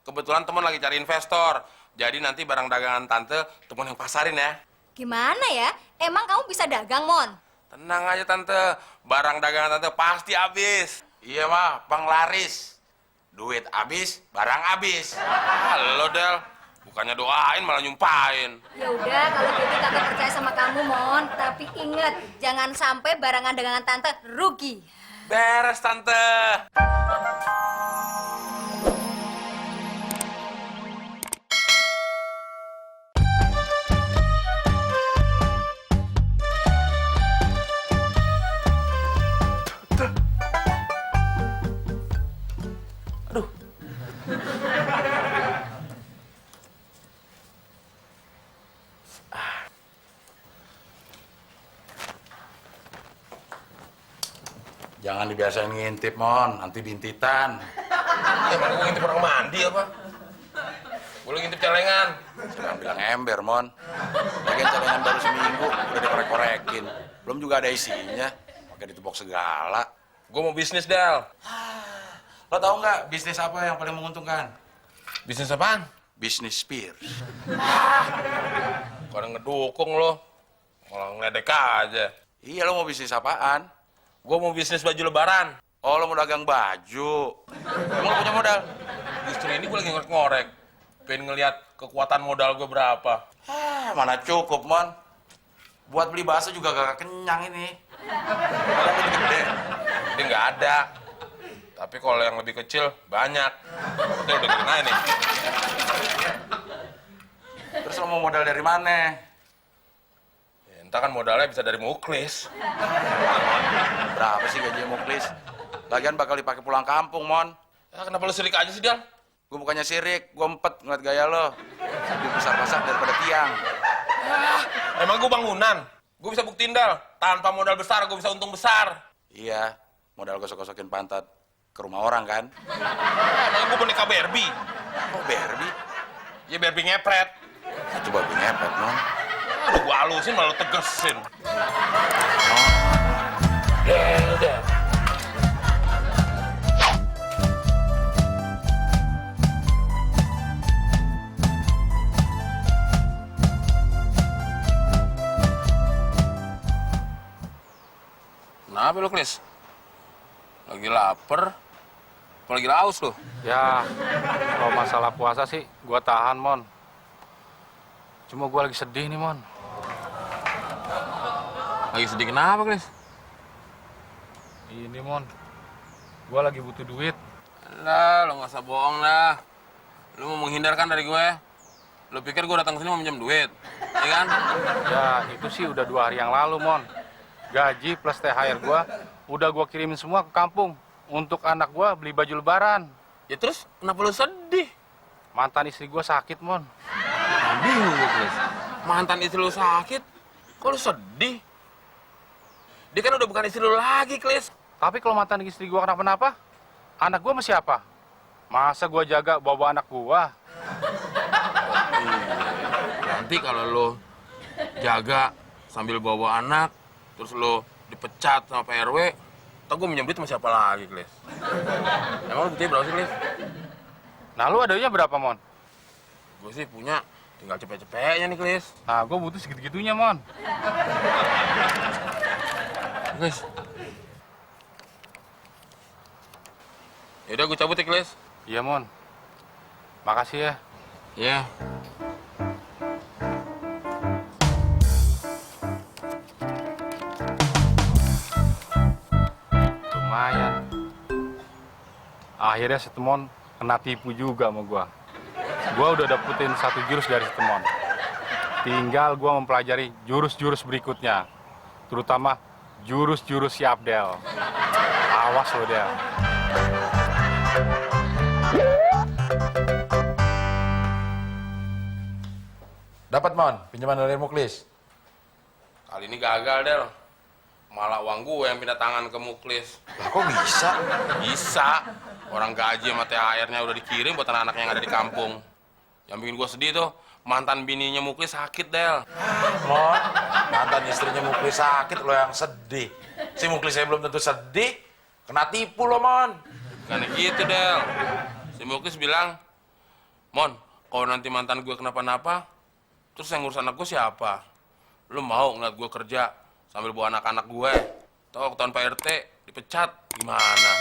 Kebetulan temen lagi cari investor. Jadi nanti barang dagangan tante temen yang pasarin ya. Gimana ya? Emang kamu bisa dagang, Mon? Tenang aja tante, barang dagangan tante pasti habis. Iya mah, penglaris. Duit habis, barang habis. Halo Del, bukannya doain malah nyumpahin. Ya udah, kalau gitu tante percaya sama kamu, Mon. Tapi ingat, jangan sampai barangan dagangan tante rugi. Beres tante. Aduh. Jangan dibiasain ngintip, Mon. Nanti bintitan. Emang gue ngintip orang mandi apa? Gue ngintip celengan. Jangan bilang ember, Mon. Lagian celengan baru seminggu, udah dikorek-korekin. Belum juga ada isinya. Pakai ditepok segala. Gue mau bisnis, Del. Lo tau nggak bisnis apa yang paling menguntungkan? Bisnis apaan? Bisnis Spears. Kadang ngedukung lo. Malah ngeledek aja. Iya, lo mau bisnis apaan? Gue mau bisnis baju lebaran. Oh, lo mau dagang baju. Emang lo punya modal? Justru ini gue lagi ngorek-ngorek. Pengen ngeliat kekuatan modal gue berapa. Mana cukup, Mon. Buat beli bakso juga gak kenyang ini. Ada yang gede. Ini nggak ada. Tapi kalau yang lebih kecil, banyak. Itu udah gini nih. Terus lo mau modal dari mana? Ya, entah kan modalnya bisa dari muklis. Berapa sih gaji muklis? Lagian bakal dipakai pulang kampung, Mon. Ya, kenapa lu sirik aja sih, Del? Gue bukannya sirik, gue empet ngeliat gaya lo. Lebih besar-besar daripada tiang. Emang gue bangunan? Gue bisa buktiin, Del. Tanpa modal besar, gue bisa untung besar. Iya, modal gosok-gosokin pantat ke rumah orang kan? Emang gue boneka Barbie? Oh, Barbie? Ya Barbie ngepret. Nah, coba gue ngepet, Mon. Aduh, gue halusin malah lu tegesin. Del. Kenapa lu, Klis? Lagi lapar? Apa lagi haus lu? Ya, kalau masalah puasa sih gua tahan, Mon. Cuma gua lagi sedih nih, Mon. Lagi sedih kenapa, Klis? Ini, Mon. Gua lagi butuh duit. Lah, lo nggak usah bohong dah. Lu mau menghindarkan dari gue? Lu pikir gue datang ke sini mau minjem duit? Iya kan? Ya, itu sih udah 2 hari yang lalu, Mon. Gaji plus THR gua udah gua kirimin semua ke kampung untuk anak gua beli baju lebaran. Ya terus, kenapa lu sedih? Mantan istri gua sakit, Mon. Bingung gue, Klis. Mantan istri lu sakit? Kok lu sedih? Dia kan udah bukan istri lu lagi, Klis. Tapi kalau mantan istri gua kenapa-napa, anak gua masih apa? Masa gua jaga bawa anak gua? Nanti kalau lu jaga sambil bawa anak, terus lu dipecat sama Pak RW, ntar gue minjem duit sama siapa lagi, Klis? Emang lu butuhnya berapa sih, Klis? Nah, lu adanya berapa, Mon? Gue sih punya, tinggal cepet-cepetnya nih, Klis. Nah, gua butuh segitu-gitunya, Mon. Klis. Yaudah, gue cabut ya, Klis. Iya, Mon. Makasih ya. Iya. Lumayan. Akhirnya si Temon kena tipu juga sama gua. Gua udah dapetin 1 jurus dari si Temon. Tinggal gua mempelajari jurus-jurus berikutnya. Terutama jurus-jurus si Abdel. Awas lo, Del. Dapat, Mon. Pinjaman dari muklis. Kali ini gagal, Del. Malah uang gue yang pindah tangan ke muklis. Lah, kok bisa? Bisa. Orang gaji sama THR-nya udah dikirim buat anak-anaknya yang ada di kampung. Yang bikin gue sedih tuh, mantan bininya muklis sakit, Del. Mon, mantan istrinya muklis sakit, lo yang sedih. Si muklisnya belum tentu sedih, kena tipu lo, Mon. Bukan gitu, Del. Si muklis bilang, Mon, kalau nanti mantan gue kenapa-napa, terus yang ngurus anak gue siapa? Lu mau ngeliat gue kerja sambil bawa anak-anak gue? Tahu ketahuan Pak RT dipecat gimana?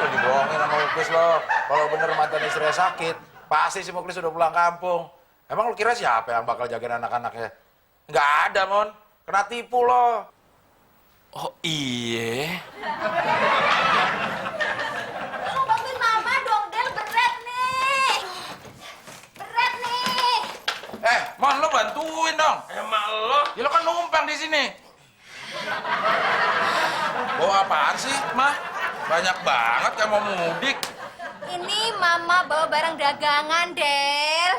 Lo dibohongin sama Muklis lo. Kalau bener mantan istrinya sakit, pasti si Muklis udah pulang kampung. Emang lo kira siapa yang bakal jagain anak-anaknya? Nggak ada, Mon. Kena tipu lo. Oh iya. Lu bantuin mama dong, Del, berat nih. Berat nih. Mon, lo bantuin dong. Emang lo? Ya lo kan numpang di sini. Bawa apaan sih, Mah? Banyak banget kayak mau mudik. Ini mama bawa barang dagangan, Del.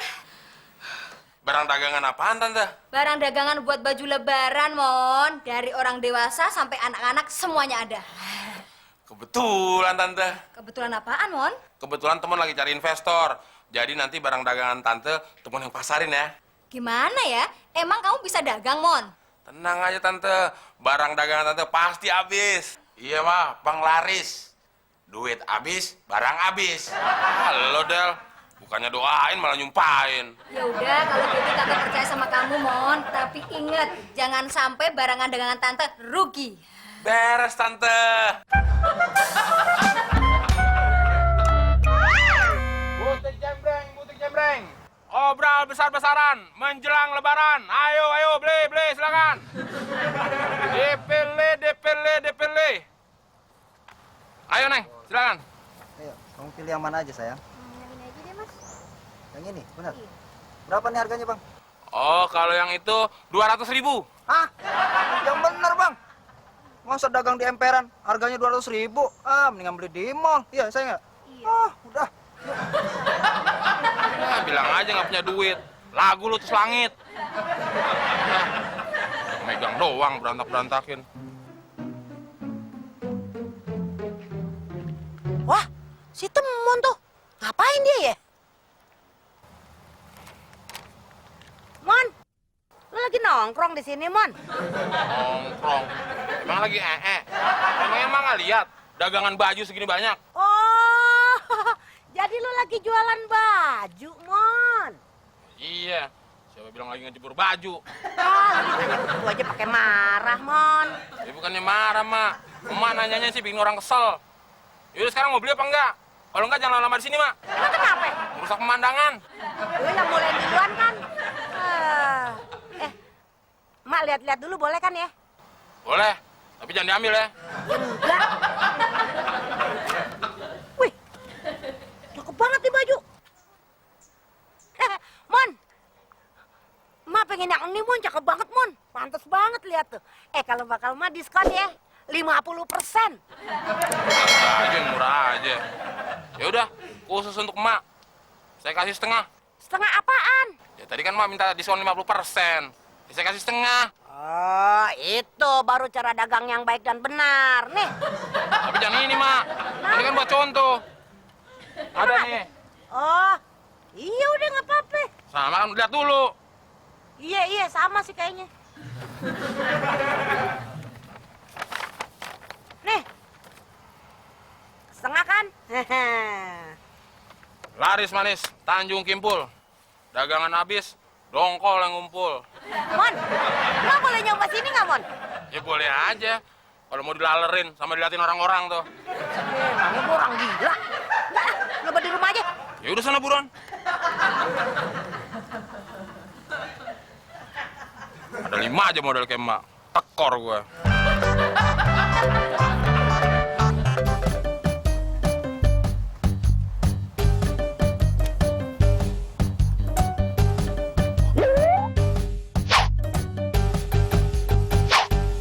Barang dagangan apaan, Tante? Barang dagangan buat baju lebaran, Mon. Dari orang dewasa sampai anak-anak semuanya ada. Kebetulan, Tante. Kebetulan apaan, Mon? Kebetulan temen lagi cari investor. Jadi nanti barang dagangan Tante, temen yang pasarin ya. Gimana ya? Emang kamu bisa dagang, Mon? Tenang aja, Tante. Barang dagangan Tante pasti habis. Iya, Mah, penglaris. Duit habis, barang habis. Halo, Del. Bukannya doain, malah nyumpahin. Ya udah, kalau gitu Tante percaya sama kamu, Mon. Tapi ingat, jangan sampai barangan dagangan Tante rugi. Beres, Tante. Butik jembreng. Obral besar-besaran menjelang lebaran. Ayo, beli, silakan. DPL. Ayo, Neng, silakan. Ayo, kamu pilih yang mana aja, sayang? Yang ini aja deh, Mas. Yang ini, benar? Iya. Berapa nih harganya, Bang? Oh, kalau yang itu 200.000. Hah? Yang benar, Bang. Masa dagang di emperan, harganya 200.000? Mendingan beli di mall. Iya, saya nggak? Iya. Udah. Ya, bilang aja nggak punya duit. Lagu lu terus langit. Megang doang, berantak-berantakin. Wah, si Temon tuh. Ngapain dia ya? Mon, lu lagi nongkrong di sini, Mon? Nongkrong. Emang lagi Emang nggak lihat dagangan baju segini banyak? Oh, jadi lu lagi jualan baju, Mon? Iya. Siapa bilang lagi ngejemur baju? Lu ditanya begitu aja pakai marah, Mon. Ya bukannya marah, Mak. Emak nanyanya sih bikin orang kesel. Yaudah sekarang mau beli apa enggak? Kalau enggak jangan lama-lama di sini, Mak. Emang kenapa? Merusak pemandangan. Lu yang mulai duluan kan? Mak lihat-lihat dulu boleh kan ya? Boleh, tapi jangan diambil ya. Ya enggak. Wih, cakep banget nih baju. Mon, Ma pengen yang ini, Mon. Cakep banget, Mon. Pantes banget lihat tuh. Kalau bakal Ma diskon ya, 50%. Aja yang murah aja. Ya udah, khusus untuk Emak. Saya kasih setengah. Setengah apaan? Ya tadi kan Emak minta diskon 50%. Ya, saya kasih setengah. Oh, itu baru cara dagang yang baik dan benar. Nih, Tapi jangan ini, Mak. Ini kan buat contoh. Ada nih. oh, iya udah nggak apa-apa. Sama kan lihat dulu. Iya, sama sih kayaknya. Nih, setengah kan? Laris manis, Tanjung Kimpul. Dagangan habis, dongkol yang ngumpul. Mon, lo boleh nyoba sini nggak, Mon? Ya boleh aja. Kalau mau dilalerin sama diliatin orang-orang tuh. Kamu tuh orang gila. Nggak, nyoba di rumah aja. Ya udah sana buruan. Ada 5 aja model kayak Emak. Tekor gua.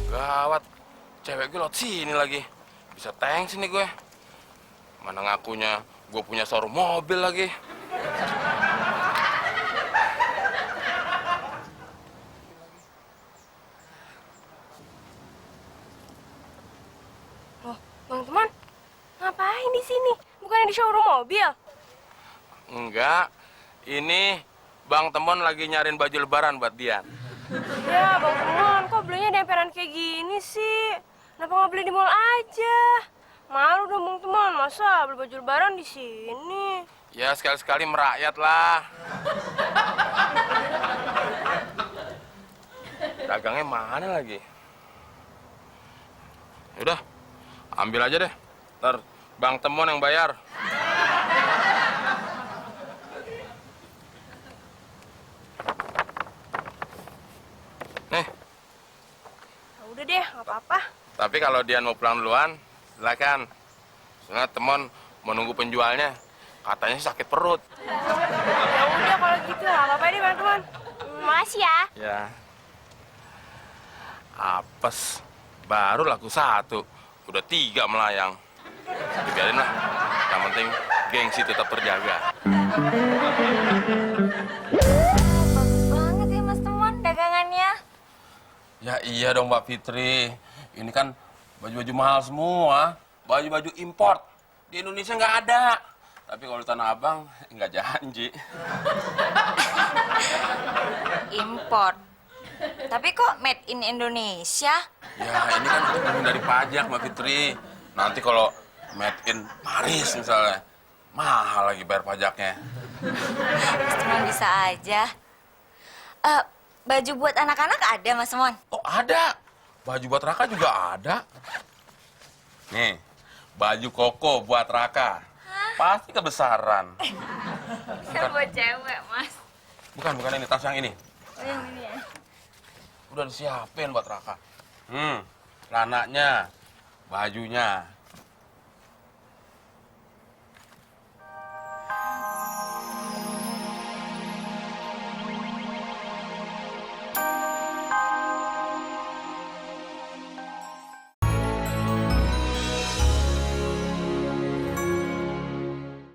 Gawat. Cewek gue lewat sini lagi. Bisa thanks ini gue. Mana ngakunya gue punya showroom mobil lagi. Bang Teman, ngapain di sini? Bukannya di showroom mobil? Enggak. Ini Bang Temon lagi nyariin baju lebaran buat dia. Ya, Bang Teman, kok belinya di emperan kayak gini sih? Kenapa nggak beli di mall aja? Malu dong Bang Teman, masa beli baju lebaran di sini? Ya sekali-sekali merakyat lah. Dagangnya mana lagi? Udah, ambil aja deh. Ntar Bang Temon yang bayar. Nih, Udah deh, nggak apa-apa. tapi kalau dia mau pulang duluan, silakan. Soalnya Temon mau nunggu penjualnya. Katanya sih sakit perut. Ya udah kalau gitu, nggak apa-apa deh teman-teman. Makasih ya. Ya. Apes. Baru laku 1. Udah 3 melayang. Dibiarin lah. Yang penting gengsi tetap terjaga. Bagus banget ya Mas Temon dagangannya. Ya iya dong Mbak Fitri. Ini kan baju-baju mahal semua. Baju-baju import. Di Indonesia nggak ada. Tapi kalau di Tanah Abang nggak janji. Import. Tapi kok made in Indonesia? Ya ini kan terhindar dari pajak Mbak Fitri. Nanti kalau made in Paris misalnya, mahal lagi bayar pajaknya. Mas Temon bisa aja. Baju buat anak-anak ada Mas Temon? Oh ada. Baju buat Raka juga ada. Nih, baju koko buat Raka. Pasti kebesaran. Buat cewek Mas. Bukan ini, tas yang ini. Oh yang ini ya? Udah disiapin buat Raka. Celananya, bajunya,